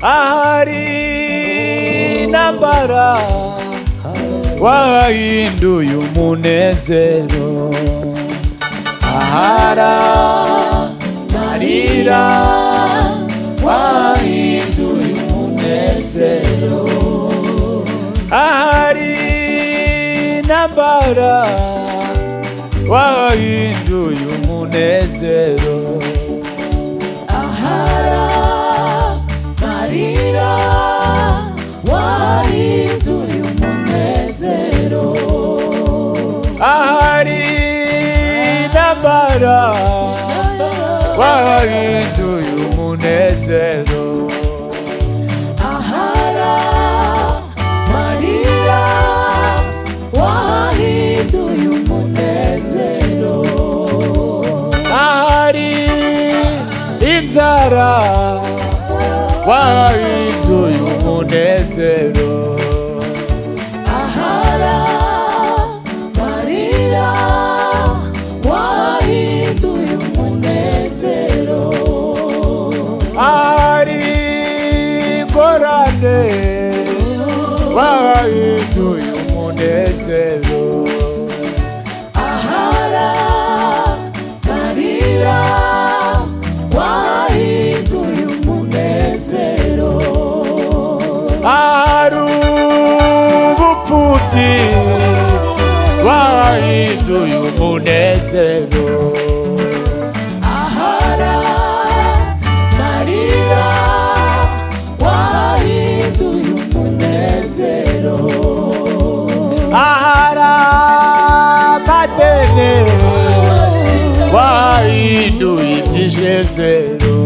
Ahari intambara wahinduye umunezero. Ahara marira wahinduye umunezero. Ahari intambara wahinduye umunezero. Ahara marira wahinduye umunezero. Ahari intambara wahinduye umunezero. Ahara marira wahinduye umunezero. Ahari inzara wahinduye umunezero. Ahara marira wahinduye umunezero. Ahari ingorane wahinduye umunezero. Ahara marira wahinduye umunezero. Ahari ubupfubyi wahinduye umunezero. Ahara marira wahinduye umunezero. Ahara amadene wahinduye ibyizero.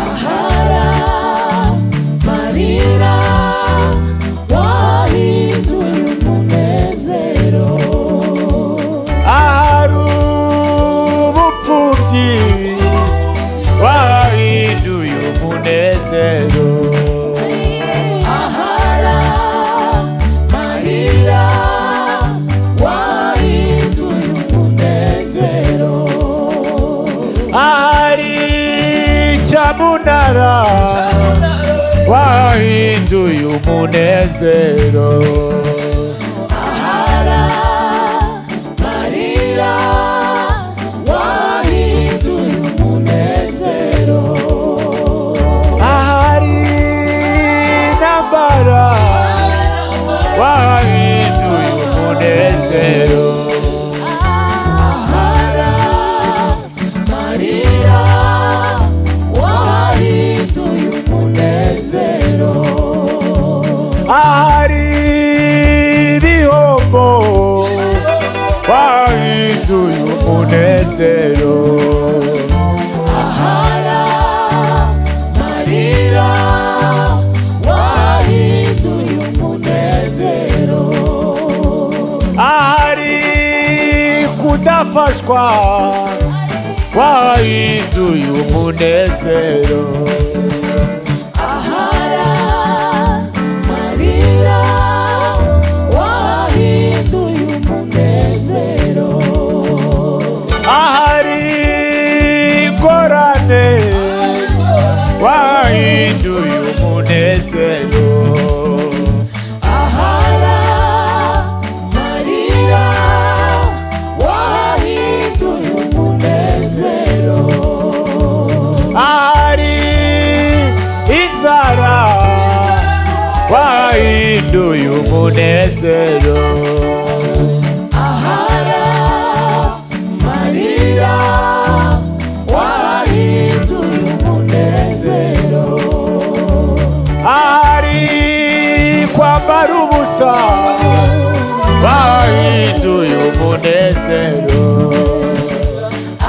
Ahara marira wahinduye umunezero. Ahari ubupfubyi wahinduye umunezero. Ahara marira wahinduye umunezero. Ahari cyamunara wahinduye umunezero. Ahara marira wahinduye umunezero. Ahari intambara wahinduye umunezero. Ahara marira wahinduye umunezero. Ahari ibihombo wahinduye umunezero. Ahara marira wahinduye umunezero. Ahari kudafashwa wahinduye umunezero. Ahara marira wahinduye umunezero. Ahari ingorane wahinduye umunezero. Ahara marira wahinduye umunezero. Ahari inzara wahinduye umunezero. Ahara marira wahinduye umunezero. Ahari kwambara ubusa wahinduye umunezero.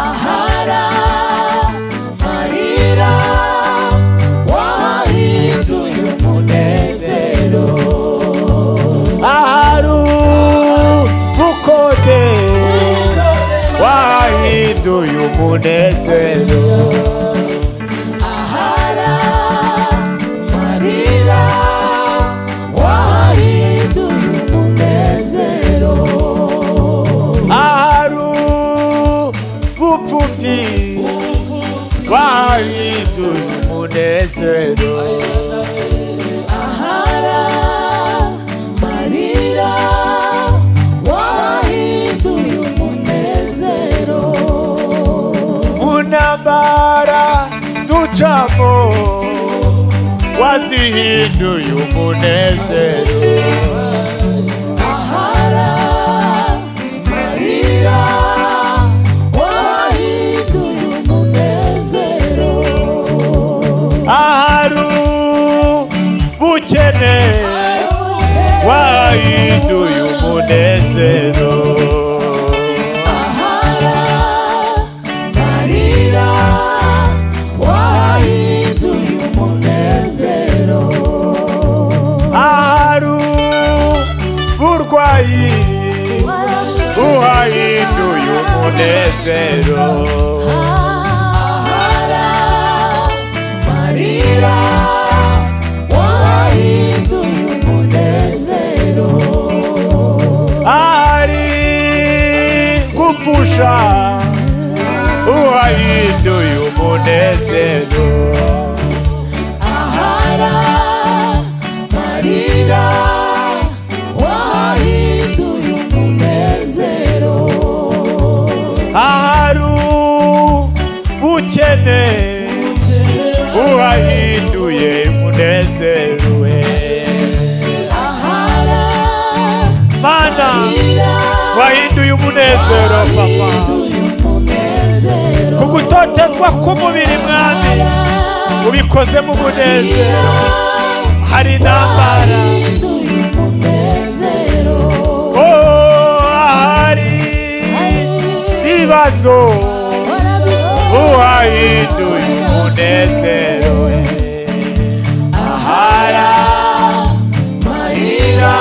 Ahara marira wahinduye umunezero. Ahari ubukode wahinduye umunezero. Ahara marira wahinduye umunezero. Ahari ubupfubyi wahinduye umunezero. umunezero. Ahara marira wahinduye umunezero. Unambara ducamo wazihinduye umunezero. Ahara marira wahinduye umunezero. Aharu bukene wahinduye umunezero. Ahara marira wahinduye umunezero. Aharu burwayi uhahinduye umunezero. Ahara marira wahinduye umunezero. Ahari gupfusha uhahinduye umunezero. Ahara marira wahinduye umunezero. Aharu bukene uhahinduye umunezero. Ahara Mana marira wahinduye umunezero papa. wahinduye umunezero. Kugutotezwa k'umubiri mwami ubikozemo umunezero. Hari intambara wahinduye umunezero. oh ahari ibibazo uhahinduye umunezero. Ahara marira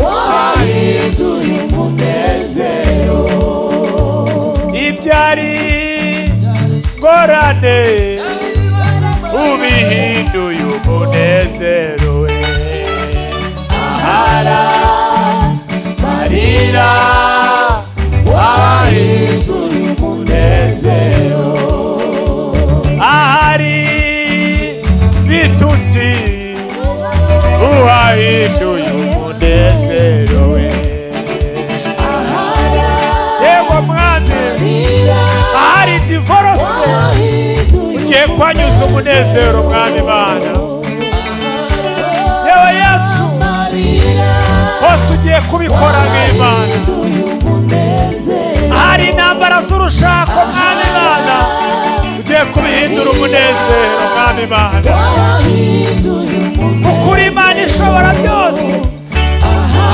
wahinduye umunezero. Ibyari ngorane ubihinduye umunezero. Ahara marira wahinduye umunezero. Ahari bitutsi uhahinduye umunezero. Ahara Yewe mwami marira ahari divorce wahinduye ugiye kwanyuza umunezero mwami Mana. Yewe Yesu marira hose ugiye kubikora nk'Imana. wahinduye umunezero. Ahari intambara z'urushako mwami Mana ugiye kubihindura umunezero mwami Mana. Wahinduye Ukuri Imana ishobora byose.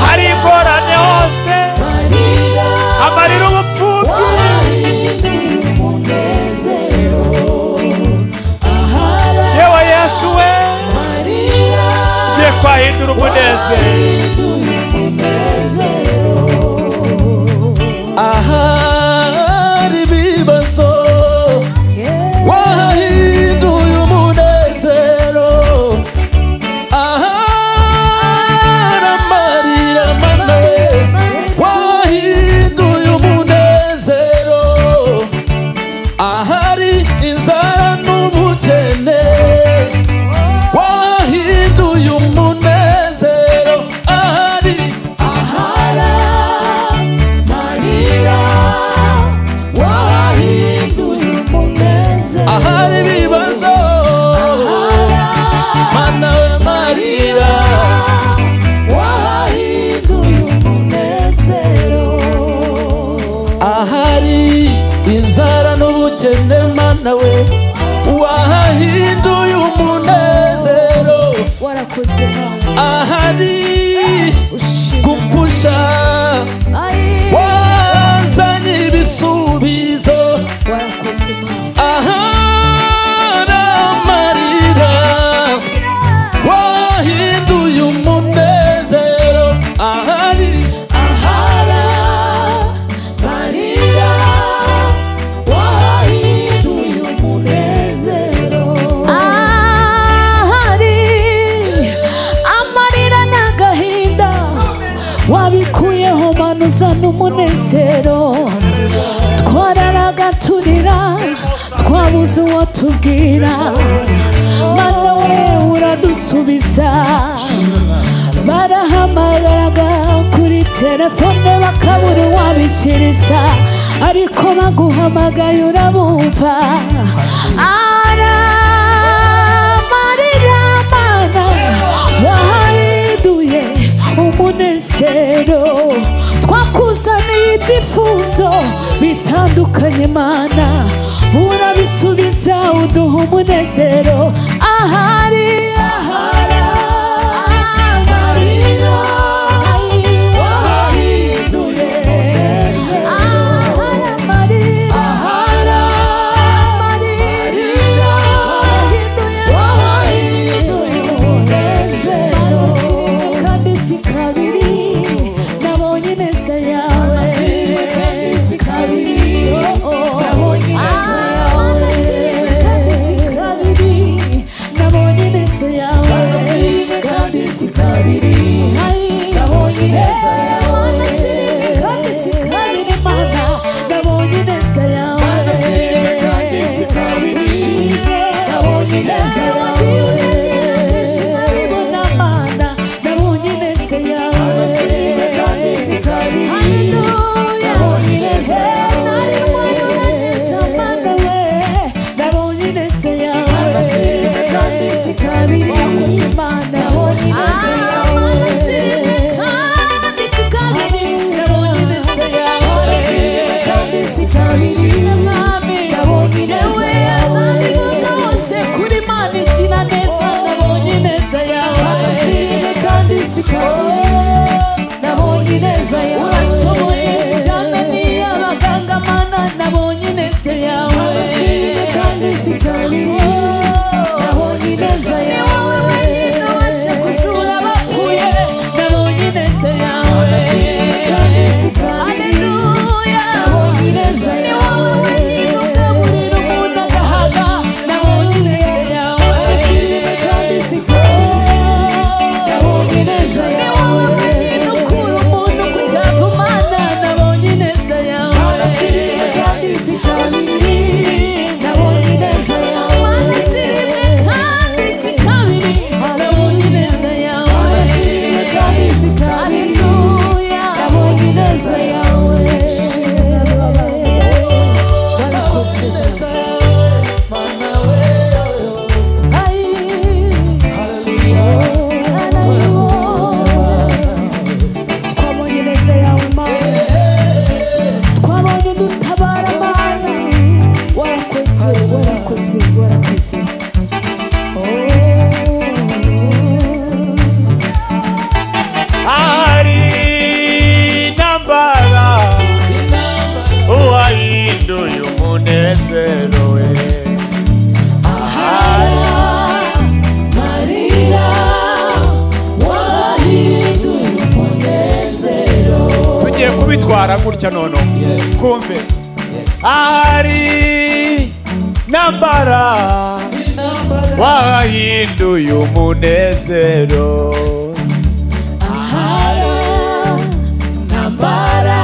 Hari ingorane hose marira amarira ubupfubyi wahinduye umunezero. Ahara yewe Yesu we marira ugiye kwahindura umunezero. wahinduye umunezero. Ahari ibibazo wahinduye umunezero. Ahari amarira mana we wahinduye umunezero. Ahari inzara n'ubukene wahinduye umunezero. Ahari Ahara marira wahinduye umunezero. ahari ibibazo Ahara mana we marira wahinduye umunezero. ahari inzara n'ubukene mana we wahinduye umunezero. Warakoze Mana Ahari ushimwe gupfusha Ai, wazanye ibisubizo. warakoze Mana Ahari amarira wahinduye umunezero. Ahari Ahara marira wahinduye umunezero. Ahari amarira n'agahinda wabikuyeho Mana uzana umunezero. Twararaga turira twabuze uwo tubwira. uradusubiza. Barahamagaraga kuri telefone bakabura uwabikiriza, ariko baguhamagaye urabumva. Aramarira Mana wahinduye umunezero, twakuzaniye ibyifuzo bitandukanye Mana urabisubiza uduha umunezero. Ahari ahari amarira wahinduye, ahari amarira, ahari amarira wahinduye umunezero. Kandi si kabiri nabonye ineza yawe, kandi si kabiri nabonye ineza yawe, kandi si kabiri nabonye ineza yawe, kandi si kabiri nabonye ineza yawe, kandi si kabiri Mana nabonye ineza yawe, kandi si kabiri nabonye ineza yawe, nabibona Mana nabonye ineza yawe, kandi si kabiri nabonye ineza yawe, nari neza Mana we nabonye ineza yawe, kandi si kabiri wakoze Mana nabonye ineza yawe, Mana kandi si kabiri nabonye ineza yawe, kandi si kabiri Mwami nabonye ineza yawe, nzabivuga hose kuri Mana igira neza nabonye ineza yawe, kandi si kabiri nabonye ineza yawe, urashoboye byananiye abaganga Mana nabonye ineza yawe, kandi si kabiri nabonye ineza ni yawe, wowe wenyine ubasha kuzura abapfuye nabonye ineza yawe, kandi si kabiri haleluya, nabonye ineza ni yawe, wowe wenyine ugaburira umuntu agahaga nabonye ineza yawe, kandi si kabiri nabonye ineza ni yawe, wowe wenyine ukura umuntu ku cyavu Mana nabonye ineza yawe, kandi si kabiri nabonye ineza yawe, Mana si rimwe kandi si kabiri nabonye ineza yawe, kandi si kabiri haleluya, nabonye ineza yawe. Warakoze Ineza yawe Mana we, twabonye ineza yawe Mana, twabonye dutabara Mana, warakoze warakoze warakoze. Ahari intambara uwahinduye umunezero we, Marira wahinduye umunezero, tugiye kubitwara gutya noneho twumve. Ahari intambara wahinduye umunezero, ahari ntambara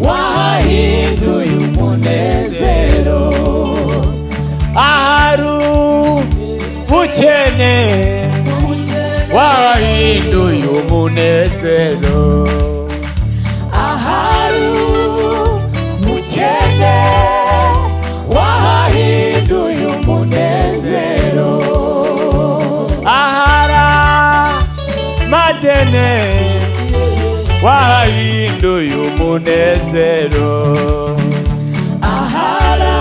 wahinduye umunezero, ahari ubukene wahinduye umunezero, ahari umukene wahinduye umunezero, ahara madene wahinduye umunezero, ahara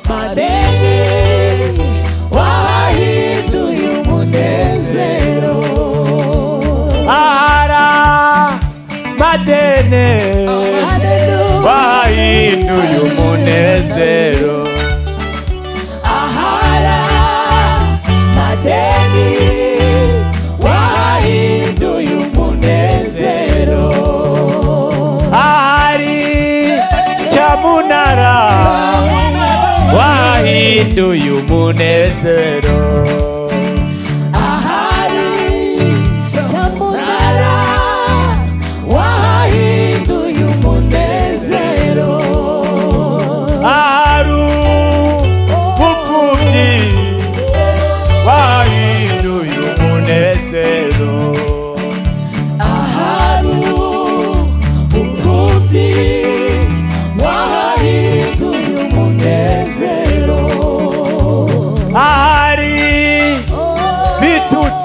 madeni wahinduye umunezero, ahara madene wahinduye umunezero, ahara madeni wahinduye umunezero, ahari cyamunara wahinduye umunezero, ahari cyamunara wahinduye umunezero, ahari ubupfubyi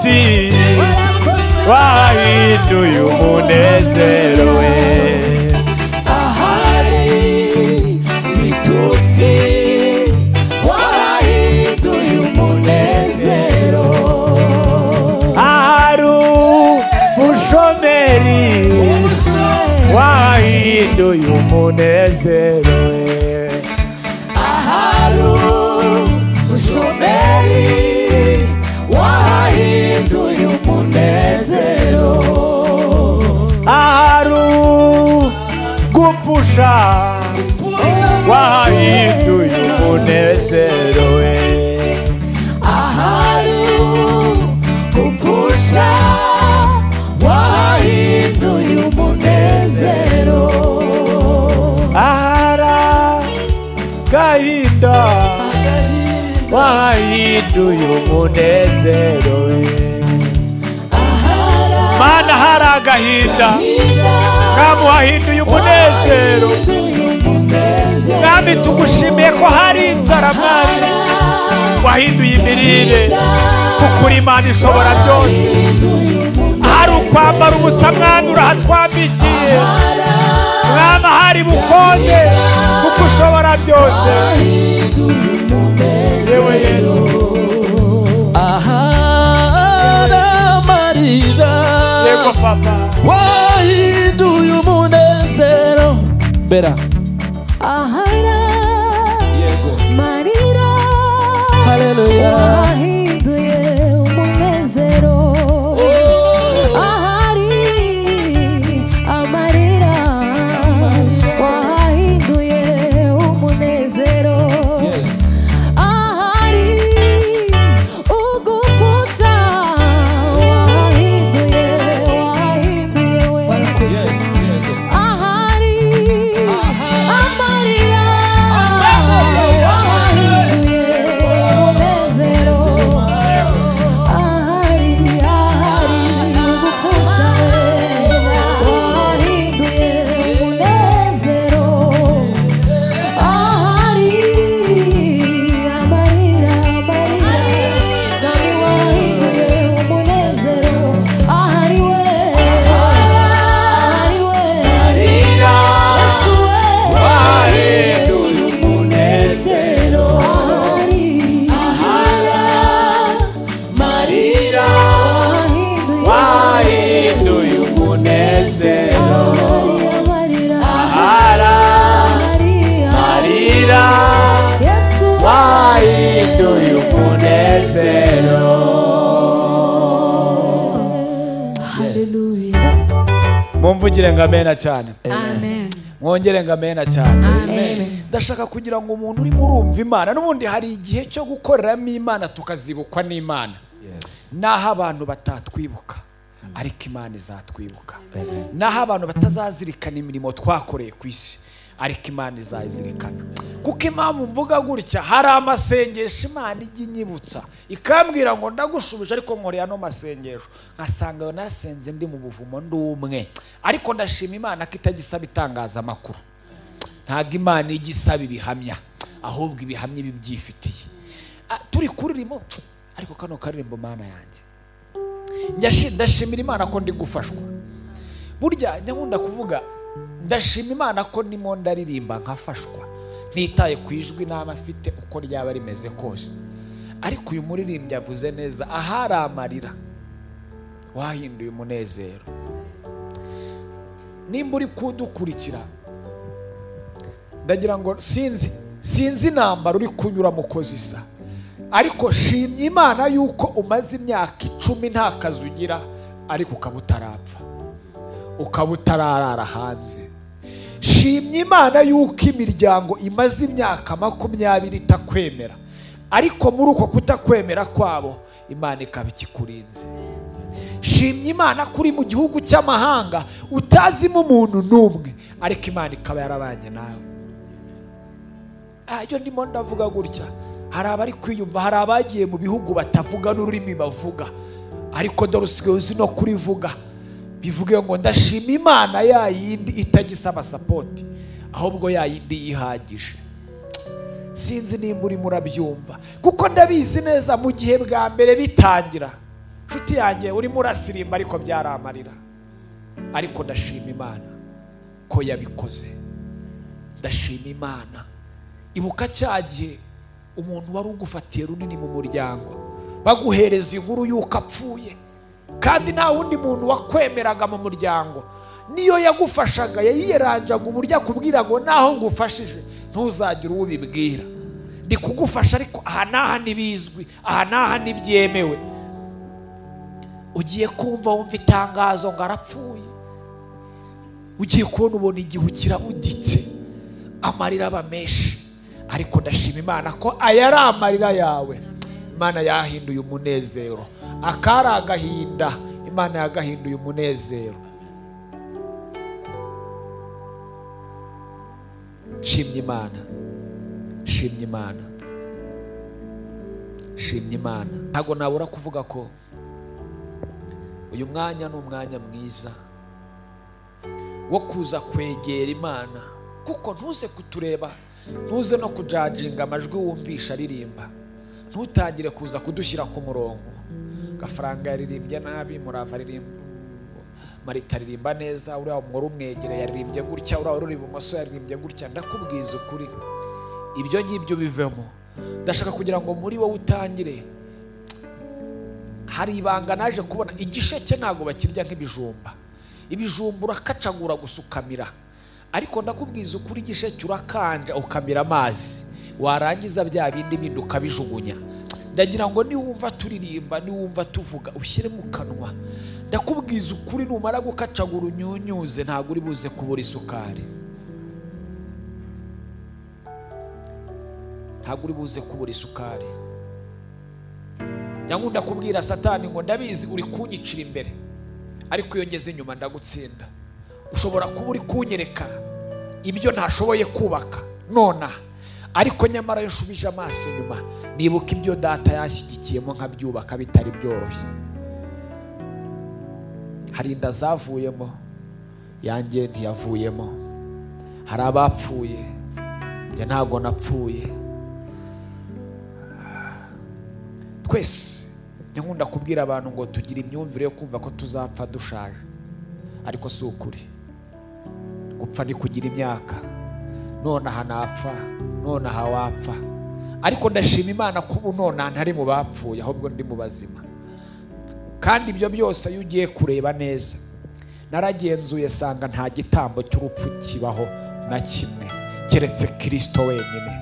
ibitutsi wahinduye umunezero we. Ahari ibitutsi wahinduye umunezero. Ahari ubushomeri wahinduye umunezero we. Ahari ubushomeri wahinduye umunezero. Ahari gupfusha wahinduye umunezero we. Ahari gupfusha wahinduye umunezero. Ahari agahinda wahinduye umunezero we. Mana hari agahinda Mwami wahinduye umunezero. Mwami tugushimiye ko hari inzara, Mwami wahinduye imirire, kuko uri Imana ishobora byose. Ahari ukwambara ubusa, Mwami urahatwambikiye. Mwami ahari bukonde, kuko ushobora byose. Yewe Yesu. Ahari amarira Yego Papa. wahinduye umunezero. Bera. Ahari amarira Haleluya. wahinduye umunezero. Ahari amarira wahinduye umunezero. Yes. Ahari ugupfusha wahinduye, wahinduye we. Yes. Ahari amarira wahinduye umunezero. Ahari, ahari ugupfusha wahinduye umunezero. Ahari amarira, amarira Mwami wahinduye umunezero. Ahari we, ahari we, Yesu we, wahinduye umunezero. Ahari, Ahari amarira wahinduye, wahinduye umunezero. Ahari amarira, Ahari ahari, amarira Yesu we, wahinduye umunezero. Hallelujah. Mumvugire ngo amena cyane. Amen. Mwongere ngo amena cyane. Amen. Ndashaka kugira ngo umuntu urimo urumva Imana, n'ubundi hari igihe cyo gukoreramo Imana tukazibukwa n'Imana. Yes. Naho abantu batatwibuka, ariko Imana izatwibuka. Naho abantu batazazirikana imirimo twakoreye ku isi, ariko Imana izayizirikana. Kuko impamvu mvuga gutya, hari amasengesho Imana ijya inyibutsa ikambwira ngo ndagushubije, ariko nkoreye ano masengesho nkasanga ayo nasenze ndi mu buvumo ndi umwe. Ariko ndashima Imana ko itajya isaba itangazamakuru. Ntabwo Imana ijya isaba ibihamya, ahubwo ibihamya iba ibyifitiye. Turi kuririmo, ariko kano karirimbo Mana yanjye ndashimira Imana ko ndi gufashwa. Burya njya nkunda kuvuga ndashima Imana ko ndimo ndaririmba nkafashwa, ntitaye ku ijwi naba afite uko ryaba rimeze kose. Ariko uyu muririmbyi avuze neza, ahari amarira wahinduye umunezero. Nimba uri kudukurikira, ndagira ngo sinzi intambara uri kunyuramo uko zisa, ariko shimye Imana yuko umaze imyaka 10 nta kazi ugira, ariko ukaba utarapfa, ukaba utararara hanze. Shimye Imana yuko imiryango imaze imyaka 20 itakwemera, ariko muri uko kutakwemera kwabo Imana ikaba ikikurinze. Shimye Imana kuri mu gihugu cy'amahanga utazimo umuntu n'umwe, ariko Imana ikaba yarabanye nawe. Iyo ndimo ndavuga gutya, hari abari kwiyumva, hari abagiye mu bihugu batavuga n'ururimi bavuga, ariko dore usigaye uzi no kurivuga. Bivuge ngo ndashima Imana ya yindi itagisaba sapoti, ahubwo ya yindi yihagije. Sinzi nimba urimo urabyumva, kuko ndabizi neza mu gihe bwa mbere bitangira Nshuti yanjye urimo urasirimba ariko byari amarira, ariko ndashima Imana ko yabikoze. Ndashima Imana. Ibuka cya gihe umuntu wari ugufatiye runini mu muryango baguhereza inkuru y'uko apfuye, kandi nta wundi muntu wakwemeraga mu muryango, niyo yagufashaga yayiranjaga uburyo akubwira ngo naho ngufashije ntuzagire uwo ubibwira, ndi kugufasha ariko aha n'aha ntibizwi, aha n'aha ntibyemewe. Ugiye kumva wumva itangazo ngo arapfuye, ugiye kubona ubona igihu kirabuditse, amarira aba menshi. Ariko ndashima Imana ko aya ari amarira yawe Imana yahinduye umunezero. Akari agahinda Imana yagahinduye umunezero. Shimye Imana, shimye Imana, shimye Imana. Ntabwo nabura kuvuga ko uyu mwanya ni umwanya mwiza wo kuza kwegera Imana, kuko ntuze kutureba, ntuze no kujajinga amajwi wumvisha aririmba, ntutangire kuza kudushyira ku murongo. Gafaranga yaririmbye nabi, Murava aririmba, Marita aririmba neza, uriya mwari umwegere yaririmbye gutya, uriya uri ibumoso yaririmbye gutya. Ndakubwiza ukuri, ibyo ngibyo bivemo. Ndashaka kugira ngo muri wowe utangire. Hari ibanga naje kubona, igisheke ntabwo bakirya nk'ibijumba. Ibijumba urakacagura gusukamira, ariko ndakubwiza ukuri igisheke urakanja ukamira amazi, warangiza bya bindi bindi ukabijugunya. Ndagira ngo niwumva turirimba, niwumva tuvuga, ushyire mu kanwa. Ndakubwiza ukuri numara gukacagura unyunyuze, ntabwo uri buze kubura isukari, ntabwo uri buze kubura isukari. Nkunda kubwira Satani ngo ndabizi uri kunyicira imbere, ariko iyo ngeze inyuma ndagutsinda. Ushobora kuba uri kunyereka ibyo ntashoboye kubaka nona, ariko nyamara iyo nshubije amaso inyuma nibuka ibyo data yashyigikiyemo nkabyubaka bitari byoroshye. Hari inda zavuyemo, yanjye ntiyavuyemo. Hari abapfuye, njye ntabwo napfuye. Twese nkunda kubwira abantu ngo tugira imyumvire yo kumva ko tuzapfa dushaje, ariko si ukuri. Gupfa ni kugira imyaka, none aha napfa, none aha wapfa. Ariko ndashima Imana ko ubu none ntari mu bapfuye, ahubwo ndi mu bazima. Kandi ibyo byose iyo ugiye kureba neza, naragenzuye sanga nta gitambo cy'urupfu kibaho na kimwe keretse Kristo wenyine.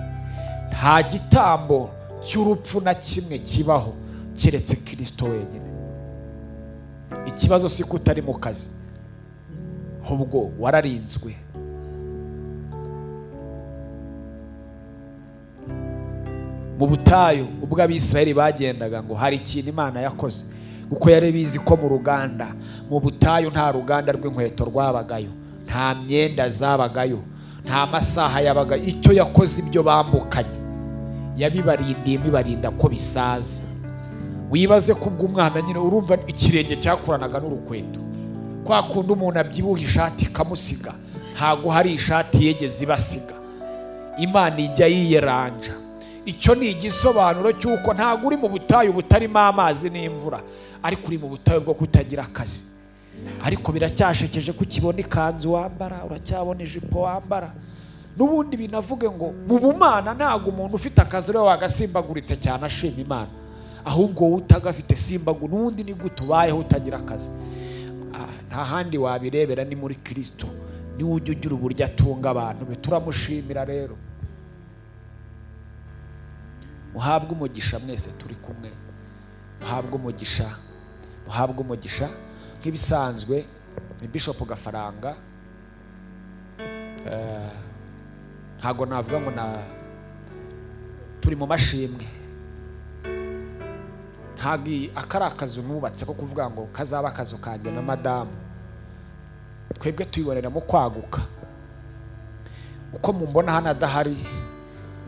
Nta gitambo cy'urupfu na kimwe kibaho keretse Kristo wenyine. Ikibazo si ko utari mu kazi, ahubwo wararinzwe. Mu butayu ubwo Abisirayeli bagendaga ngo hari ikintu Imana yakoze, kuko yari bizi ko mu ruganda, mu butayu nta ruganda rw'inkweto rwabagayo, nta myenda zabagayo, nta masaha yabagayo. Icyo yakoze ibyo bambukanye yabibarindiye, bibarinda ko bisaza. Wibaze kubwo umwana nyine urumva ikirenge cyakuranaga n'urukweto, kwa kundi umuntu abyibuha ishati ikamusiga, ntago hari ishati yegeze ibasiga. Imana ijya yiyeranja. Icyo ni igisobanuro cy'uko ntago uri mu butayu butarimo amazi n'imvura, ariko uri mu butayu bwo kutagira akazi. Ariko biracyashekeje ko ukibona ikanzu wambara, uracyabona ijipo wambara. N'ubundi binavuge ngo mu bumana ntago umuntu ufite akazi rero wagasimbaguritse cyane ashima Imana, ahubwo wowe utagafite simbagu n'ubundi ni gute ubayeho utagira akazi. Nta handi wabirebera ni muri Kristo, niwe ujya ugira uburyo atunga abantu be. Turamushimira rero. Muhabwe umugisha mwese turi kumwe, muhabwe umugisha, muhabwe umugisha. Nk'ibisanzwe ni Bishop Gafaranga. Ntago navuga ngo na turi mu mashimwe, ntago akari akazu nubatse ko kuvuga ngo kazaba akazu kanjye na madamu. Twebwe tuyiboneramo kwaguka. Uko mumbona hano adahari,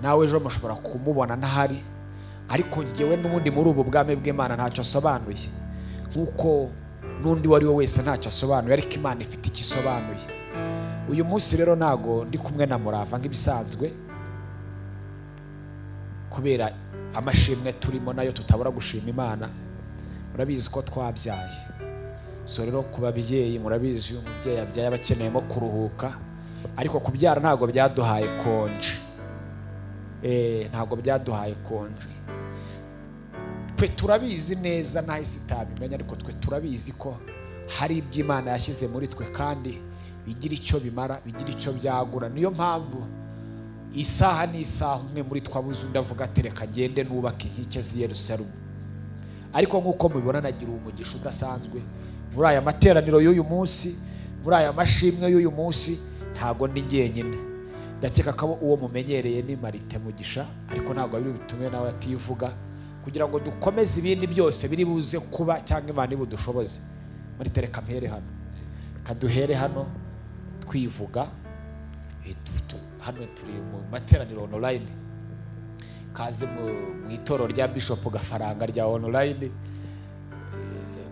nawe ejo mushobora kumubona ntahari, ariko njyewe n'ubundi muri ubu bwami bw'Imana ntacyo asobanuye, nkuko n'undi wari we wese ntacyo asobanuye, ariko Imana ifite ikisobanuye. Uyu munsi rero ntago ndi kumwe na Murava nk'ibisanzwe, kubera amashimwe turimo nayo tutabura gushima Imana. Murabizi ko twabyaye. So rero ku babyeyi, murabizi uyu mubyeyi abyaye abakeneyemo kuruhuka, ariko kubyara ntabwo byaduhaye konje. Ntabwo byaduhaye konje. Twe turabizi neza, nahise itabimenya, ariko twe turabizi ko hari ibyo Imana yashyize muri twe kandi bigira icyo bimara, bigira icyo byagura. Niyo mpamvu isaha n'isaha umwe muri twabuze undi avuga ati reka ngende nubake inkike z'i Yerusalemu. Ariko nk'uko mubibona nagira umugisha udasanzwe muri aya materaniro y'uyu munsi, muri aya mashimwe y'uyu munsi, ntago ndi njyenyine. Ndakeka ko uwo mumenyereye ni Marite Mugisha, ariko ntabwo biri bitume nawe ativuga, kugira ngo dukomeze ibindi byose biri buze kuba cyangwa Imana ibudushoboze. Marite, reka mpere hano, kaduhere hano twivuga. Hano turi mu materaniro online, kaze mu itorero rya Bishop Gafaranga rya online.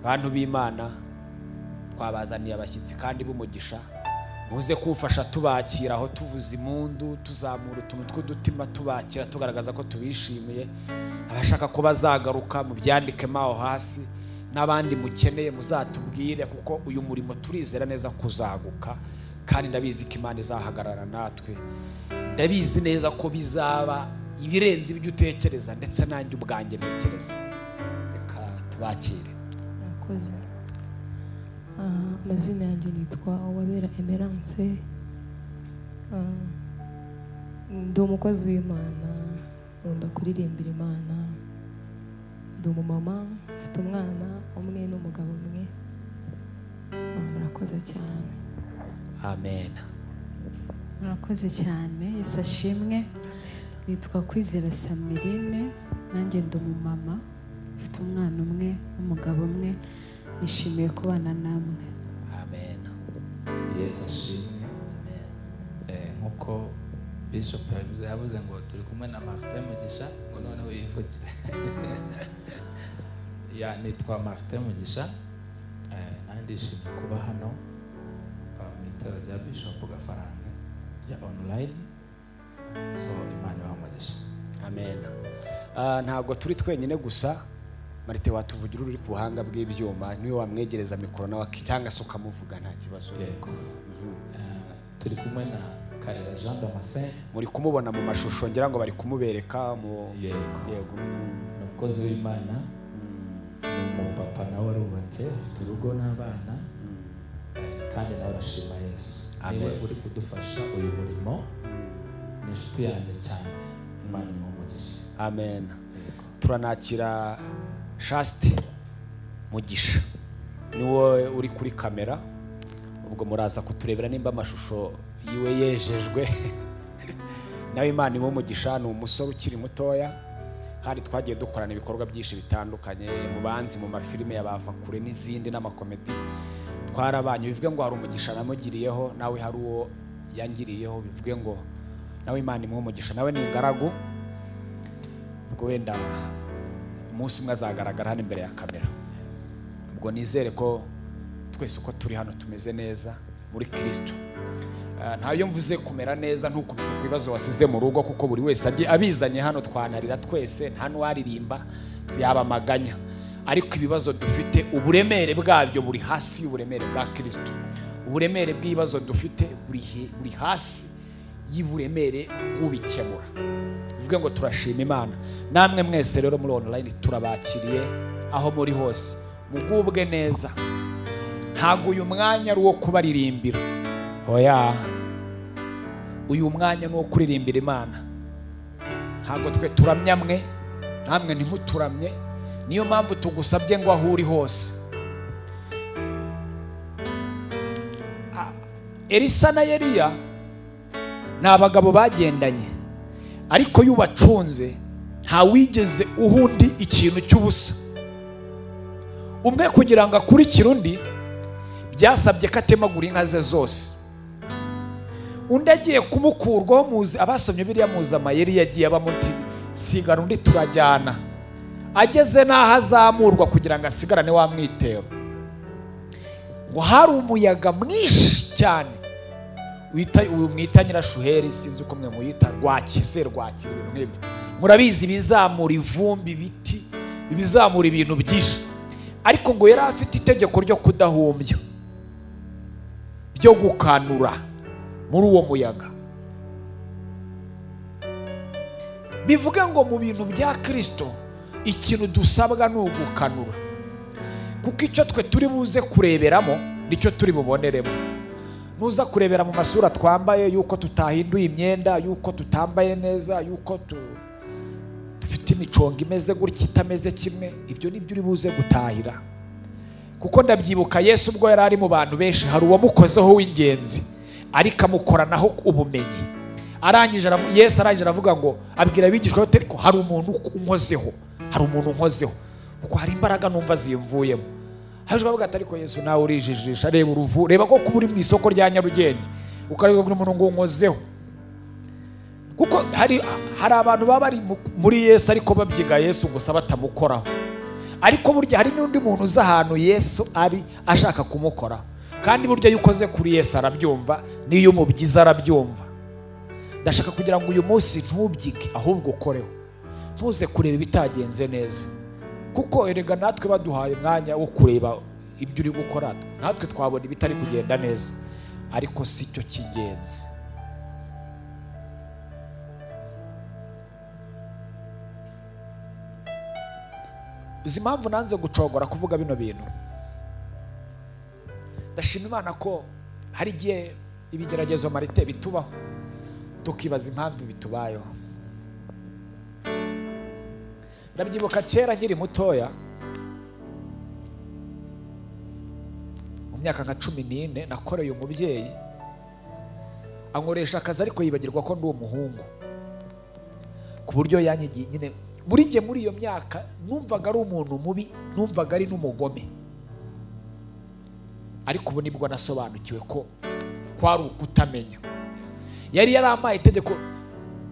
Bantu b'Imana, twabazaniye abashyitsi kandi b'umugisha, muze kufasha tubakira aho tuvuza impundu, tuzamura utuntu tw'udutima, tubakira tugaragaza ko tubishimiye. Abashaka ko bazagaruka mubyandikemo aho hasi, n'abandi mukeneye muzatubwire, kuko uyu murimo turizera neza kuzaguka, kandi ndabizi ko Imana izahagarara natwe. Ndabizi neza ko bizaba ibirenze ibyo utekereza, ndetse nanjye ubwanjye ntekereza. Reka tubakire. Murakoze. Amazina yanjye nitwa Uwabera Emerance. Ndi umukozi w'Imana, nkunda kuririmbira Imana. Ndi umumama, mfite umwana umwe n'umugabo umwe. Murakoze cyane. Amen. Murakoze cyane, Yesu ashimwe. Nitwa Kwizera Samirine, nanjye ndi umumama, mfite umwana umwe n'umugabo umwe. Nishimiye kubana namwe. Amen. Yesu ashimwe. Amen. Nkuko Bishop yavuze ngo turi kumwe na Martin Mugisha, ngo noneho yivugire. Ya, nitwa Martin Mugisha. Nanjye ndishimiye kuba hano mu itorero rya Bishop Gafaranga rya online. So Imana ibahe umugisha. Amen. Ntabwo turi twenyine gusa. Marite watuvugira uri ku buhanga bw'ibyuma, niwe wamwegereza mikoro nawe cyangwa se ukamuvuga nta kibazo. Yego. Turi kumwe na Karera Jean Damascene, muri kumubona mu mashusho, ngira ngo bari kumubereka mu. Yego. Yego. Ni umukozi w'Imana, ni umupapa nawe arubatse, afite urugo n'abana, kandi nawe arashima Yesu. Niwe uri kudufasha uyu murimo, ni inshuti yanjye cyane. Imana imuhe umugisha. Amen. Turanakira Shaste Mugisha, niwe uri kuri kamera, ubwo muraza kuturebera nimba amashusho yiwe yejejwe. Nawe Imana imuhe umugisha, ni umusore ukiri mutoya kandi twagiye dukorana ibikorwa byinshi bitandukanye, mu banzi, mu mafilime y'abava kure n'izindi n'amakomedi twarabanye. Bivuge ngo hari umugisha namugiriyeho, nawe hari uwo yangiriyeho, bivuge ngo nawe Imana imuhe umugisha, nawe ni ingaragu, ubwo wenda umunsi umwe azagaragara hano imbere ya kamera. Ubwo nizere ko twese uko turi hano tumeze neza muri Kristo. Ntayo mvuze kumera neza ntukubite ku bibazo wasize mu rugo, kuko buri wese agiye abizanye hano twanarira twese, nta n'uwaririmba yabamaganya. Ariko ibibazo dufite uburemere bwabyo buri hasi y'uburemere bwa Kristo. Uburemere bw'ibibazo dufite buri hasi y'uburemere bw'ubikemura. Bivuge ngo turashima Imana. Namwe mwese rero muri online turabakiriye aho muri hose, mugubwe neza. Ntago uyu mwanya ari uwo kubaririmbira, oya, uyu mwanya ni uwo kuririmbira Imana. Ntago twe turamya mwe, namwe ntimuturamye. Niyo mpamvu tugusabye ngo aho uri hose. Elisa na Eliya ni abagabo bagendanye, ariko yubacunze ntawigeze uhundi ikintu cy'ubusa. Umwe kugira ngo akurikire undi byasabye ko atemagura inka ze zose. Undi agiye kumukurwaho, muzi abasomye biriya muzi amayeri yagiye abamuti sigara undi turajyana. Ageze n'aho azamurwa kugira ngo asigarane wa mwitero. Ngo hari umuyaga mwinshi cyane mwita nyirashuheri, sinzi uko mwe muyita, rwakize rwakira ibintu nk'ibyo. Murabizi bizamura ivumbi, ibiti bizamura ibintu byinshi. Ariko ngo yari afite itegeko ryo kudahumbya, ryo gukanura muri uwo muyaga. Bivuga ngo mu bintu bya Kristo ikintu dusabwa ni ugukanura, kuko icyo twe turi buze kureberamo nicyo turi buboneremo. Nuza kurebera mu masura twambaye yuko tutahinduye imyenda, yuko tutambaye neza, yuko dufite imicongo imeze gutya itameze kimwe, ibyo nibyo uri buze gutahira. Kuko ndabyibuka Yesu ubwo yari ari mu bantu benshi, hari uwamukozeho w'ingenzi ariko amukoranaho ubumenyi. Arangije Yesu arangije aravuga ngo, abwira abigishwa be ko hari umuntu unkozeho, hari umuntu unkozeho, kuko hari imbaraga numva zimvuyemo. Haje bavuga ati ariko Yesu nawe urijijisha, reba uruvu, reba ko kuba uri mu isoko rya Nyarugenge ukareba umuntu ngo unkozeho. Kuko hari abantu baba bari muri Yesu ariko babyiga Yesu gusa batamukoraho. Ariko burya hari n'undi muntu uza ahantu Yesu ari ashaka kumukora, kandi burya iyo ukoze kuri Yesu arabyumva, n'iyo umubyiza arabyumva. Ndashaka kugira ngo uyu munsi ntubyige ahubwo ukoreho, ntuze kureba ibitagenze neza, kuko erega natwe baduhaye umwanya wo kureba ibyo uri gukora, natwe twabona ibitari kugenda neza, ariko si cyo cy'ingenzi. Uzi impamvu nanze gucogora kuvuga bino bintu? Ndashima Imana ko hari igihe ibigeragezo marite bitubaho tukibaza impamvu bitubayeho. Ndabyibuka kera nkiri mutoya, mu myaka nka 14, nakoreye umubyeyi ankoresha akazi, ariko yibagirwa ko ndi umuhungu, ku buryo yanyigiye nyine. Muri njye muri iyo myaka numvaga ari umuntu mubi, numvaga ari n'umugome, ariko ubu nibwo nasobanukiwe ko kwari ukutamenya. Yari yarampaye itegeko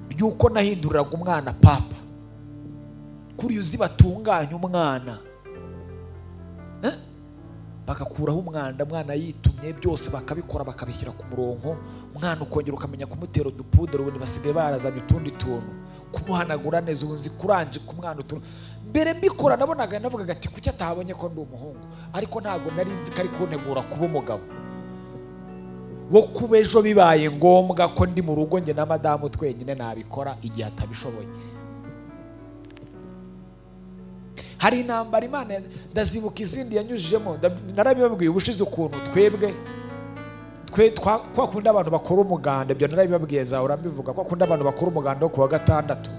ry'uko nahinduriraga umwana papa, kuri uzi batunganya umwana, bagakuraho umwanda, umwana yitumye byose bakabikora bakabishyira ku murongo, umwana ukongera ukamenya kumutera udupudere, ubundi basigaye barazanye utundi tuntu, kumuhanagura neza, ubu nzi kuranje ku mwana utuntu. Mbere mbikora nabonaga navugaga ati kuki atabonye ko ndi umuhungu, ariko ntabwo nari nzi ko ari kuntegura kuba umugabo wo kuba ejo bibaye ngombwa ko ndi mu rugo njye na madamu twenyine nabikora igihe atabishoboye. Hari intambara Imana ndazibuka izindi yanyujijemo, narabibabwiye ubushize ukuntu twebwe twe kwa kundi abantu bakora umuganda, ibyo narabibabwiye zahora mbivuga, kwa kundi abantu bakora umuganda wo kuwa gatandatu,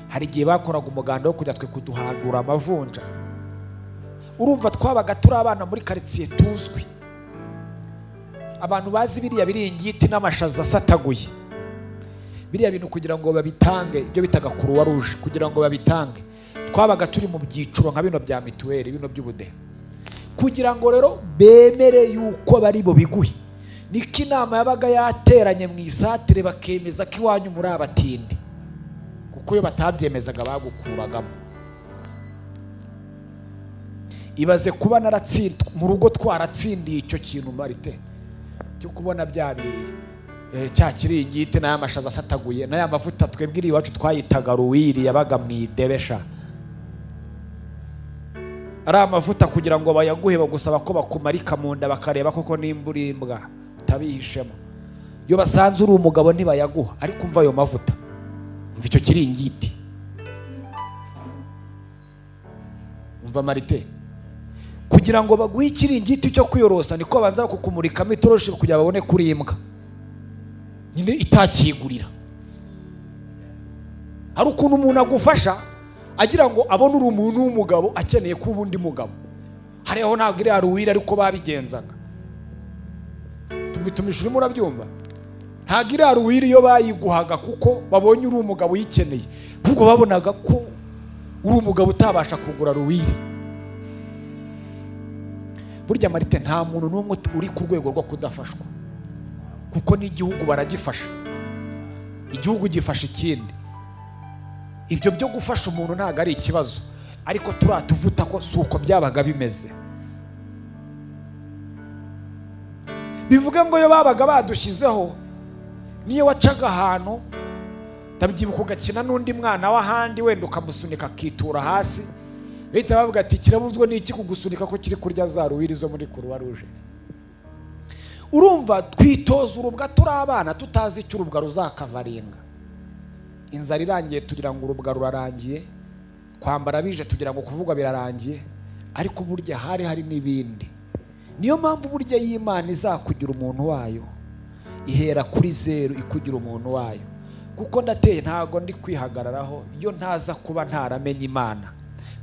hari igihe bakoraga umuganda wo kujya twe kuduhandura amavunja. Urumva twabaga turi abana muri quartier tuzwi, abantu bazi biriya biringiti n'amashaza asataguye, biriya bintu kugira ngo babitange, ibyo bitaga Croix Rouge, kugira ngo babitange twabaga turi mu byiciro nka bino bya mituweli, bino by'ubudehe, kugira ngo rero bemere yuko bari bo biguhe. Niko inama yabaga yateranye mu isatire bakemeza ko iwanyu muri abatindi, kuko iyo batabyemezaga bagukuragamo. Ibaze kuba naratsinda mu rugo twaratsindiye icyo kintu marite cyo kubona bya cya kiringiti n'aya mashaza asataguye n'aya mavuta twebwiriye iwacu twayitaga ruwiri, yabaga mu idebesha. Ari amavuta kugira ngo bayaguhe bagusaba ko bakumarika mu nda bakareba koko nimba uri imbwa utabihishemo. Iyo basanze uri umugabo ntibayaguha, ariko umva ayo mavuta, umva icyo kiringiti, umva marite, kugira ngo baguhe ikiringiti cyo kwiyorosa niko banza kukumurikamo itoroshi kugira babone kuri imbwa nyine itakigurira. Hari ukuntu umuntu agufasha agira ngo abone uri umuntu w'umugabo akeneye kuba undi mugabo. Hariho ntabwo iri haruwira ariko babigenzaga. Tumitumisha urimo urabyumva? Ntabwo iri haruwira iyo bayiguhaga kuko babonye uri umugabo uyikeneye, kuko babonaga ko uri umugabo utabasha kugura ruwiri. Burya marite nta muntu n'umwe uri ku rwego rwo kudafashwa, kuko n'igihugu baragifasha, igihugu gifasha ikindi. Ibyo byo gufasha umuntu ntabwo ari ikibazo, ariko turatuvuta ko si uko byabaga bimeze. Bivuga ngo iyo babaga badushyizeho, niyo wacaga ahantu ndabyibuka ugakina n'undi mwana w'ahandi wenda ukamusunika akitura hasi, Bahita bavuga ati kirabuzwa n'iki kugusunika ko kiri kurya za ruwiri zo muri Croix Rouge. Urumva twitoza urubwa turi abana tutazi icyo urubwa ruzakavaringa. Inzara irangiye tugira ngo urubwa rurarangiye, kwambara bije tugira ngo kuvugwa birarangiye, ariko burya hari n'ibindi. Niyo mpamvu burya y'Imana izakugira umuntu wayo ihera kuri zeru ikugira umuntu wayo. Kuko ndateye ntago ndi kwihagararaho, iyo ntaza kuba ntaramenye Imana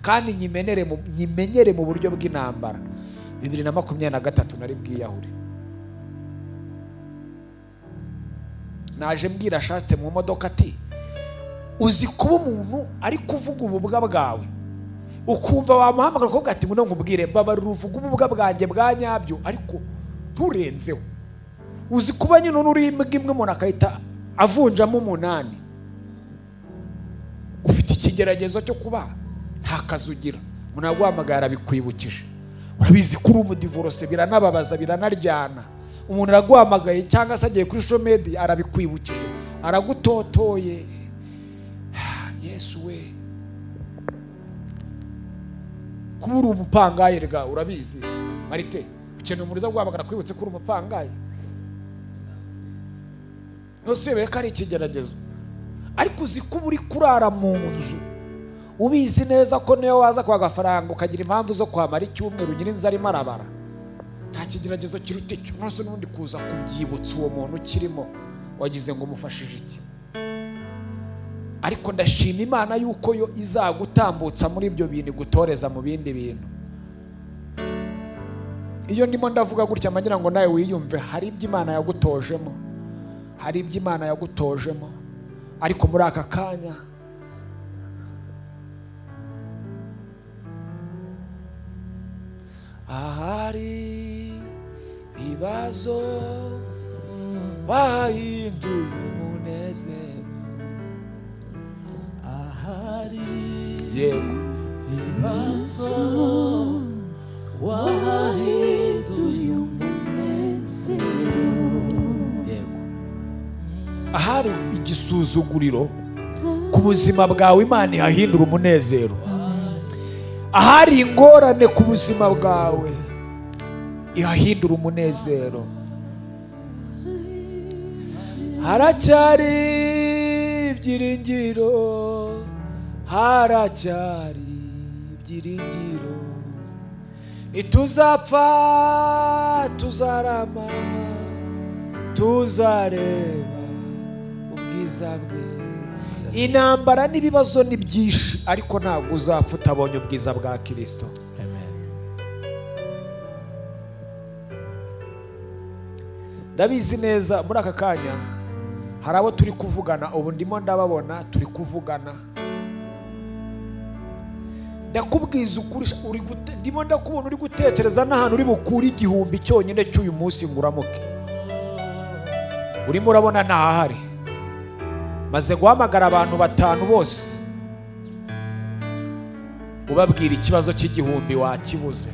kandi nyimenyere mu buryo bw'intambara, 2023 nari bwiyahure. Naje mbwira Shaste mu modoka ati uzi kuba umuntu ari kuvuga ububwa bwawe ukumva wamuhamagara ukavuga ati ngo nkubwire mbabarira uvuga ububwa bwanjye bwa nyabyo ariko nturenzeho. Uzi kuba nyine uri imbwa imwe umuntu akahita avunjamo 8. Ufite ikigeragezo cyo kuba nta kazi ugira, umuntu aguhamagara arabikwibukije, urabizi ko uri umudivorose, biranababaza biranaryana. Umuntu araguhamagaye cyangwa se agiye kuri social media arabikwibukije, aragutotoye. Yesu we, kuba uri umupangaye rega urabizi Marite, ukeneye umuntu uza guhamagara kwibutse ko uri umupangaye. Nose ko ari ikigeragezo, ariko uzi ko uri kurara mu nzu ubizi neza ko niyo waza kwa gafaranga ukagira impamvu zo kwamara icyumweru nyirinzu arimo arabara. Nta kigeragezo kiruta icyo. Nose n'ubundi kuza kubyibutsa uwo muntu ukirimo wagize ngo umufashije iki. Ariko ndashima Imana yuko yo izagutambutsa muri ibyo bintu igutoreza mu bindi bintu. Iyo ndimo ndavuga gutya ngira ngo nawe wiyumve, hari ibyo Imana yagutojemo, hari ibyo Imana yagutojemo. Ariko muri aka kanya ahari ibibazo wahinduye umunezero, ahari yego ibibazo wahinduye umunezero, yego ahari igisuzuguriro ku buzima bwawe Imana ihahindura umunezero. Ahari ingorane ku buzima bwawe ihahindura umunezero. Haracyari ibyiringiro, haracyari ibyiringiro, ntituzapfa tuzarama, tuzareba ubwiza bwe. Intambara n'ibibazo ni byinshi, ariko ntabwo uzapfa utabonye ubwiza bwa Kristo. Amen. Ndabizi neza muri aka kanya hari abo turi kuvugana ubu, ndimo ndababona turi kuvugana. Ndakubwiza ukuri, ndimo ndakubona uri gutekereza n'ahantu uri bukure 1000 cyonyine cy'uyu munsi ngo uramuke. Urimo urabona ntahari. Maze guhamagara abantu 5 bose ubabwira ikibazo cy'igihumbi wakibuze.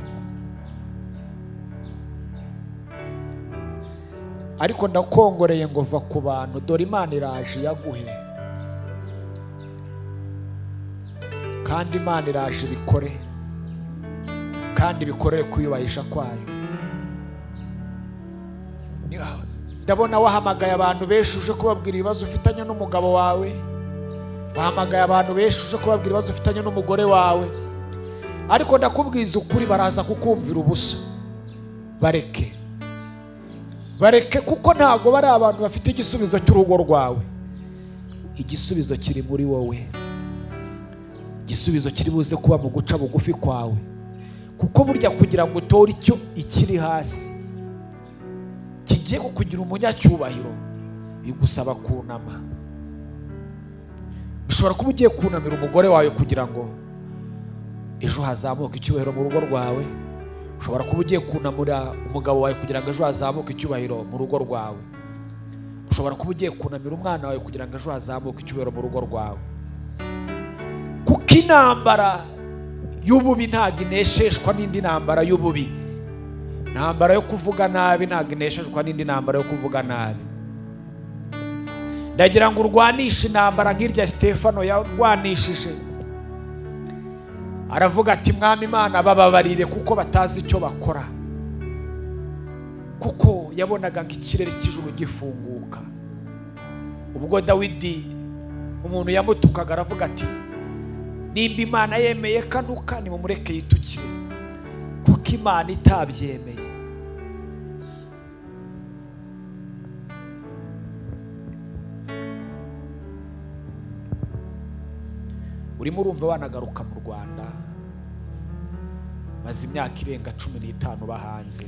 Ariko ndakongoreye ngo va ku bantu, dore Imana iraje yaguhe, kandi Imana iraje ibikore, kandi bikorere kwiyubahisha kwayo. Ndabona wahamagaye abantu benshi uje kubabwira ibibazo ufitanye n'umugabo wawe, wahamagaye abantu benshi uje kubabwira ibibazo ufitanye n'umugore wawe, ariko ndakubwiza ukuri baraza kukumvira ubusa. Bareke, bareke, kuko ntago bari abantu bafite igisubizo cy'urugo rwawe. Igisubizo kiri muri wowe, igisubizo kiri buze kuba mu guca bugufi kwawe, kuko burya kugira ngo utore icyo ikiri hasi kigiye kukugira umunyacyubahiro bigusaba kunama. Bishobora kuba ugiye kunamira umugore wawe kugira ngo ejo hazamuke icyubahiro mu rugo rwawe, ushobora kuba ugiye kunamura umugabo wawe kugira ngo ejo hazamuke icyubahiro mu rugo rwawe, ushobora kuba ugiye kunamira umwana wawe kugira ngo ejo hazamuke icyubahiro mu rugo rwawe. Kuko intambara y'ububi ntabwo inesheshwa n'indi ntambara y'ububi. Intambara yo kuvuga nabi ntabwo inesheshwa n'indi ntambara yo kuvuga nabi. Ndagira ngo urwanishe intambara nk'irya Stefano yarwanishije. Aravuga ati mwami Imana bababarire kuko batazi icyo bakora. Kuko yabonaga ngo ikirere cy'ijuru gifunguka. Ubwo Dawidi umuntu yamutukaga aravuga ati nimba Imana yemeye kanuka nimumureke yitukire, kuko Imana itabyemeye. Urimo urumva wanagaruka mu Rwanda, maze imyaka irenga 15 bahanze,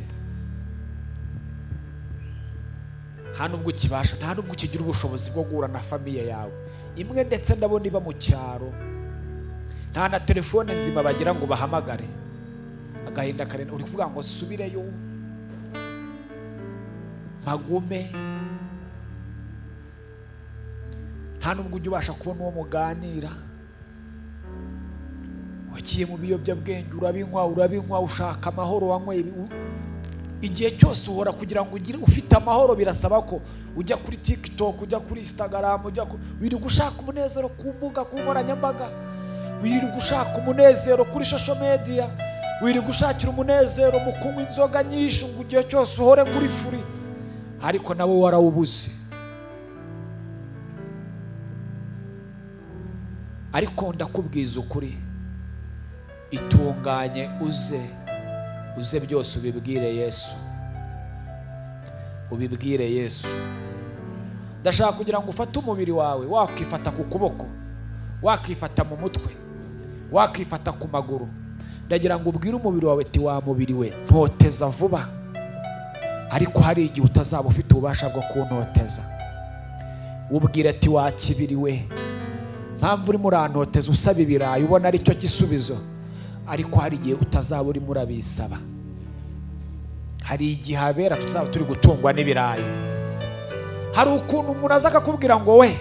nta nubwo ukibasha, nta nubwo ukigira ubushobozi bwo guhura na famiye yawe imwe, ndetse ndabona iba mu cyaro, nta na telefone nzima bagira ngo bahamagare. Agahinda karenda, uri kuvuga ngo subireyo mpagume, nta nubwo ujya ubasha kubona uwo muganira. Wagiye mu biyobyabwenge, urabinywa ushaka amahoro, wanyweye igihe cyose uhora kugira ngo ugire ufite amahoro. Birasaba ko ujya kuri TikTok, ujya kuri Instagram, ujya wirirwa ushaka umunezero ku mbuga ku nkoranyambaga, wirirwa ushaka umunezero kuri social media, wirirwa ushakira umunezero mu kunywa inzoga nyinshi ngo igihe cyose uhore nguri furi, ariko nawe warawubuze. Ariko ndakubwiza ukuri, itunganye uze byose ubibwire Yesu, ubibwire Yesu. Ndashaka kugira ngo ufate umubiri wawe, wakwifata ku kuboko, wakwifata mu mutwe, wakwifata ku maguru. Ndagira ngo ubwire umubiri wawe ati wa mubiri we, ntoteza vuba, ariko hari igihe utazaba ufite ububasha bwo kuntoteza. Ubwire ati wa kibiri we, mpamvu urimo urantoteza usaba ibirayi ubona aricyo gisubizo, ariko hari igihe utazaba urimo urabisaba. Hari igihe habera tuzaba turi gutungwa n'ibirayi. Hari ukuntu umuntu aza akakubwira ngo we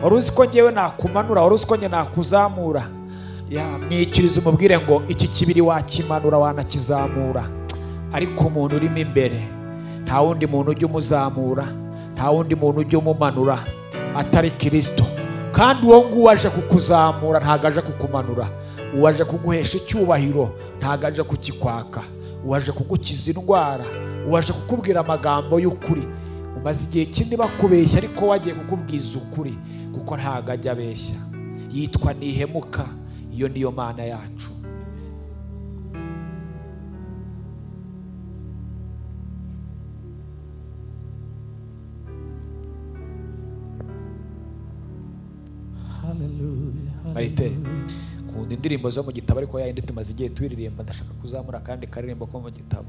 wari uzi ko ngewe nakumanura, wari uzi ko nge nakuzamura. Mwikirize umubwire ngo iki kibiri wakimanura wanakizamura, ariko umuntu urimo imbere nta wundi muntu ujya umuzamura, nta wundi muntu ujya umumanura atari Kristo. Kandi uwo nguwo aje kukuzamura ntago aje kukumanura, uwaje kuguhesha icyubahiro ntago aje kukikwaka, uwaje kugukiza indwara, uwaje kukubwira amagambo y'ukuri. Umaze igihe kinini bakubeshya, ariko wagiye kukubwiza ukuri, kuko ntago ajya abeshya. Yitwa Nihemuka. Iyo niyo Mana yacu. Marite, nkunda indirimbo zo mu gitabo, ariko yayindi tumaze igihe tuyiririmba, ndashaka kuzamura kandi karirimbo ko mu gitabo.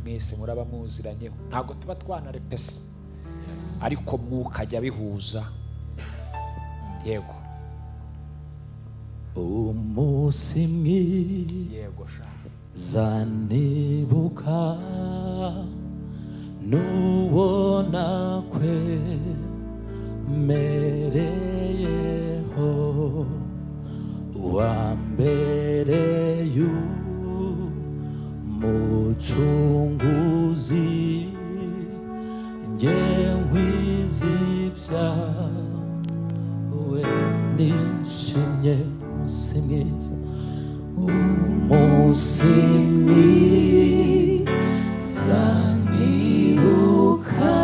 Mwese muraba muziranyeho, ntabwo tuba twanarepese, ariko mwuka ajya bihuza. Yego umunsi mwiza nibuka n'uwo nakwemereyeho, uwa mbere y'umucunguzi, nge nkwizibya we nishimye. Umunsi mwiza, umunsi mwiza nibuka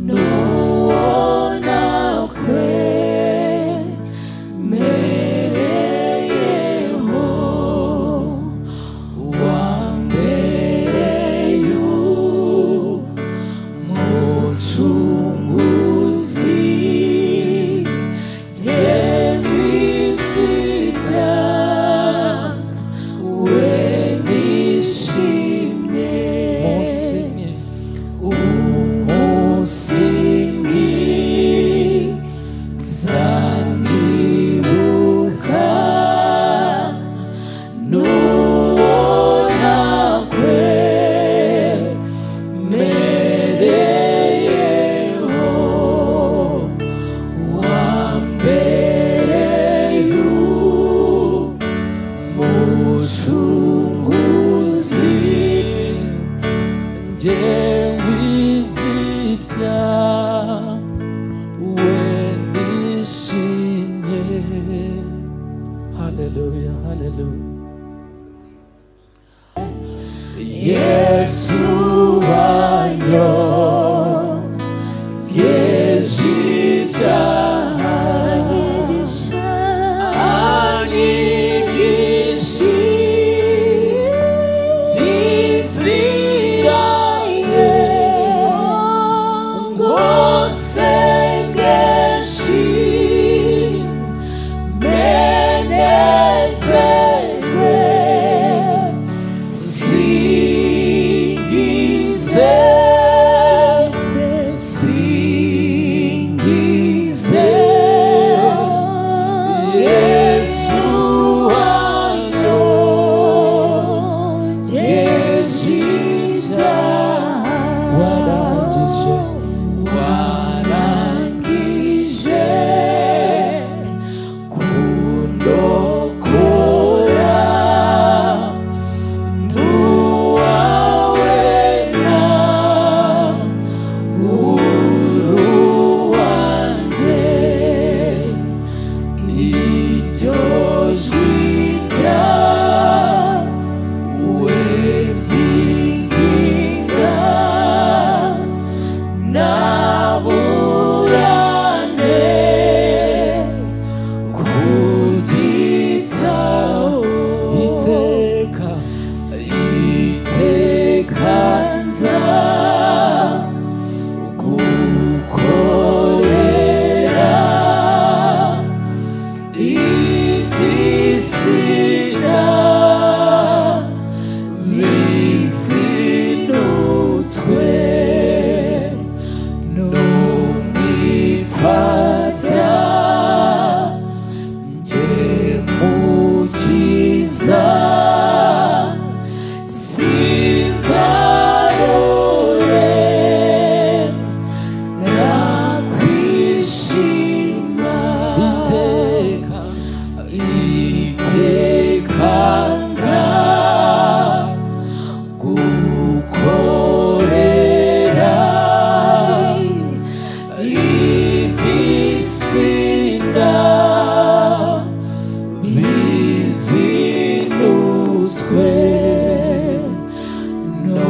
n'uwo nakwemereyeho, uwa mbere y'umucunguzi, Yesu wanyogeje ibyaha, anyigisha iby'inzira ye, ngo nsengeshe menezerwe, singize, singize Yesu wanyogeje ibyaha, warangije, warangije kundokora, nduwawe na uruwanjye, iryo jwi ryawe ryinginga, naburane kuryitaho, iteka, iteka nza gukorera iby'isi bizinutswe, no mwifata njye mukiza, sinzarore nakwishima, iteka, iteka nza gukorera iby'isi bizinutswe, no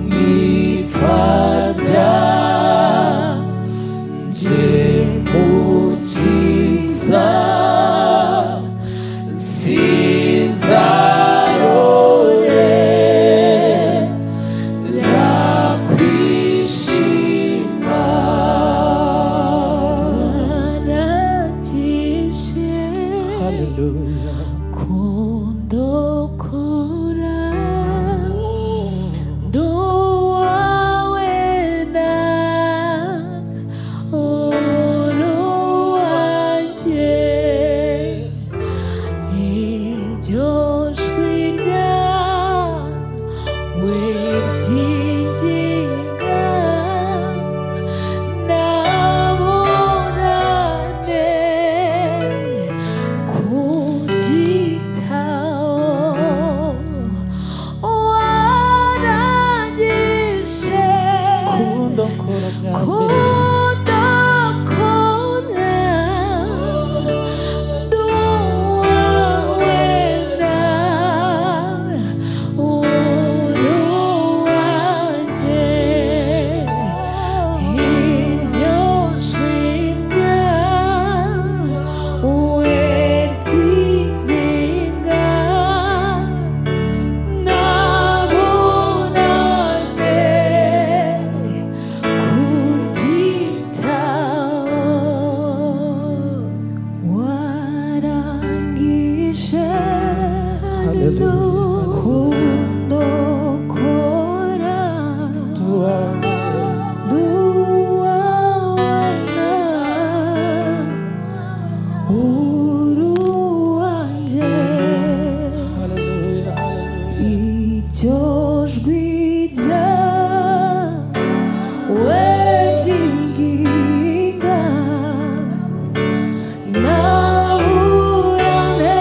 mwifata nje mukiza, sinzarore nakwishima, warangije Hallelujah. kundokora, nduwawe na uruwanjye, iryo jwi ryawe ryinginga, naburane kuryitaho, warangije Kundokora mwami, kundokora, nduwawe na uruwanjye, iryo jwi ryawe ryinginga, nabunane kuryitaho, warangije kundokora, nduwawe na uruwanjye, Hallelujah, hallelujah. iryo jwi ryawe ryinginga, naburane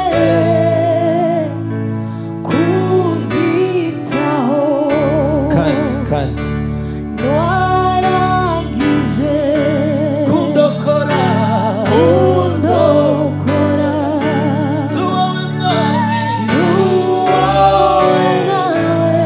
kuryitaho, Kandi, kandi warangije kundokora, kundokora, tuwawe mwami, nduwawe nawe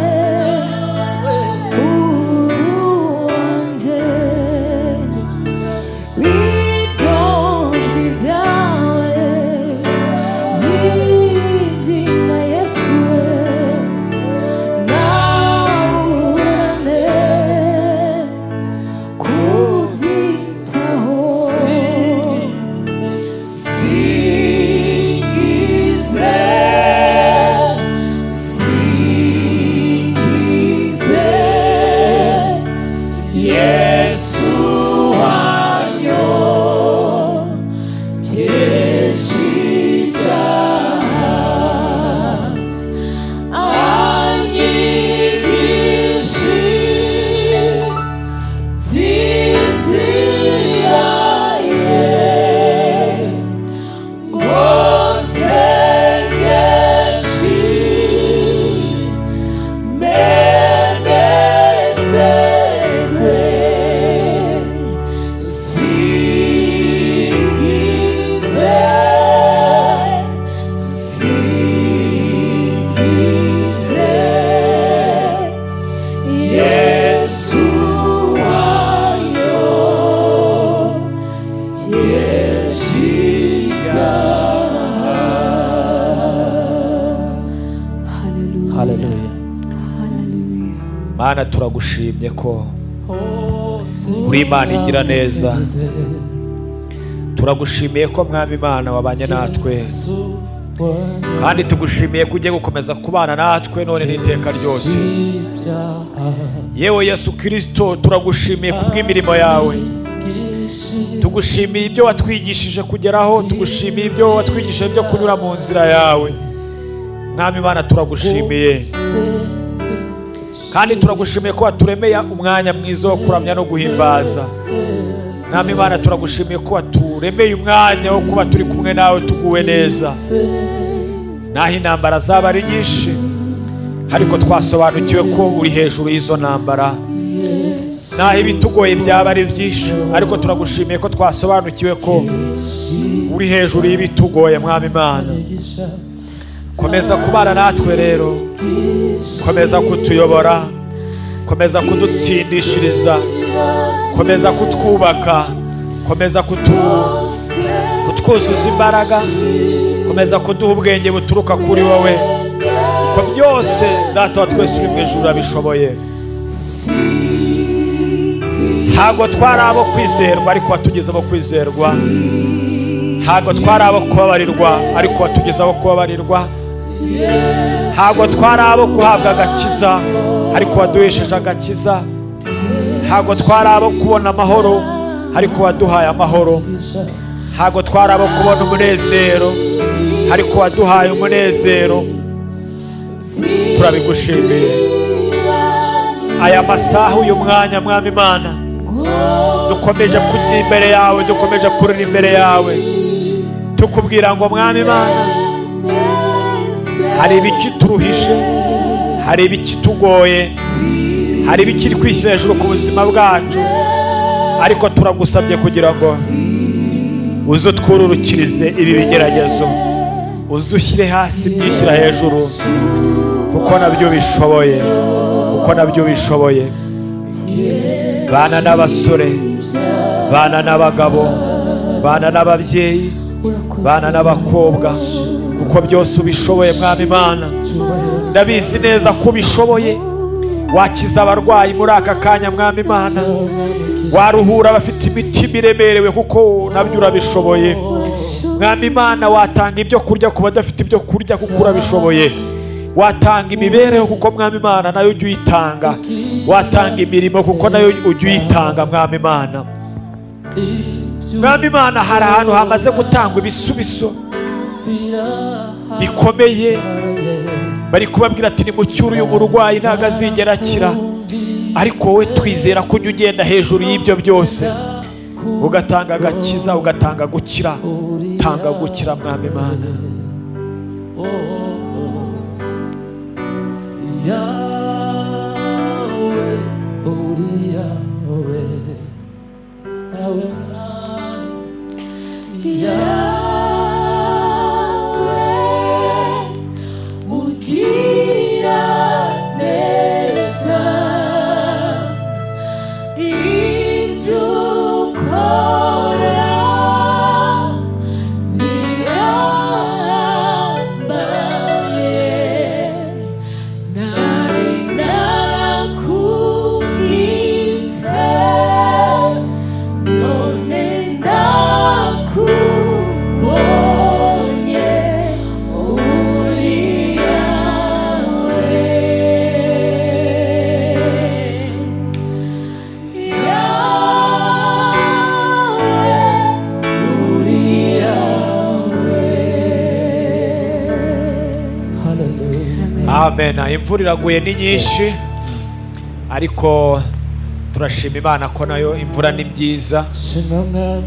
Singize Yesu Hallelujah. Mana turagushimye ko uri Imana igira neza. Turagushimiye ko Mwami Imana wabanye natwe, kandi tugushimiye ko ugiye gukomeza kubana natwe none n'iteka ryose. Yewe Yesu Kristo, turagushimiye kubw'imirimo yawe, tugushimiye ibyo watwigishije kugeraho, tugushimiye ibyo watwigishije byo kunyura mu nzira yawe. Mwami Imana turagushimiye, kandi turagushimiye ko waturemeye umwanya mwiza wo kuramya no guhimbaza. Mwami Imana turagushimiye ko waturemeye umwanya wo kuba turi kumwe nawe tuguwe neza. Naho intambara zaba ari nyinshi, ariko twasobanukiwe ko uri hejuru y'izo ntambara. Naho ibitugoye byaba ari byinshi, ariko turagushimiye ko twasobanukiwe ko uri hejuru y'ibitugoye. Mwami Imana, komeza kubana natwe rero, komeza kutuyobora, komeza kudutsindishiriza, komeza kutwubaka, komeza kutwuzuza imbaraga, komeza kuduha ubwenge buturuka kuri wowe, ko byose Data wa twese uri mu ijuru urabishoboye. Ntabwo twari abo kwizerwa, ariko watugeze abo kwizerwa. Ntabwo twari abo kubabarirwa, ariko watugeze abo kubabarirwa. Ntabwo twari abo guhabwa agakiza, ariko waduhesheje agakiza. Ntabwo twari abo kubona amahoro, ariko waduhaye amahoro. Ntabwo twari abo kubona umunezero, ariko waduhaye umunezero. Turabigushimiye aya masaha, uyu mwanya Mwami Imana, dukomeje kujya imbere yawe, dukomeje kurira imbere yawe, tukubwira ngo Mwami Imana, hari ibikituruhije, hari ibikitugoye, hari ibikiri kwishyira hejuru ku buzima bwacu, ariko turagusabye kugira ngo uze utwururukirize ibi bigeragezo, uze ushyire hasi ibyishyira hejuru, kuko nabyo bishoboye, kuko nabyo bishoboye. Bana n'abasore, bana n'abagabo, bana n'ababyeyi, bana n'abakobwa, kuko byose ubishoboye Mwami Imana. Ndabizi neza ko ubishoboye. Wakiza abarwayi muri aka kanya Mwami Imana, waruhura abafite imitima iremerewe, kuko nabyo urabishoboye. Mwami Imana, watanga ibyo kurya ku badafite ibyo kurya, kuko urabishoboye. Watanga imibereho, kuko Mwami Imana nayo ujya uyitanga. Watanga imirimo, kuko nayo ujya uyitanga Mwami Imana. Mwami Imana, hari ahantu hamaze gutangwa ibisubizo bikomeye, bari kubabwira ati nimucyure uyu murwayi ntabwo azigera akira, ariko wowe twizera ko ujya ugenda hejuru y'ibyo byose, ugatanga agakiza, ugatanga gukira. Tanga gukira Mwami Imana. Amen. Imvura iraguye ni nyinshi, ariko turashima Imana ko nayo imvura ni byiza. Shimwa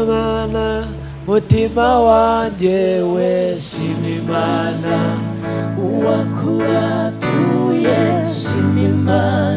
Imana mutima wanjye we, shima Imana uwakubatuye, shima Imana.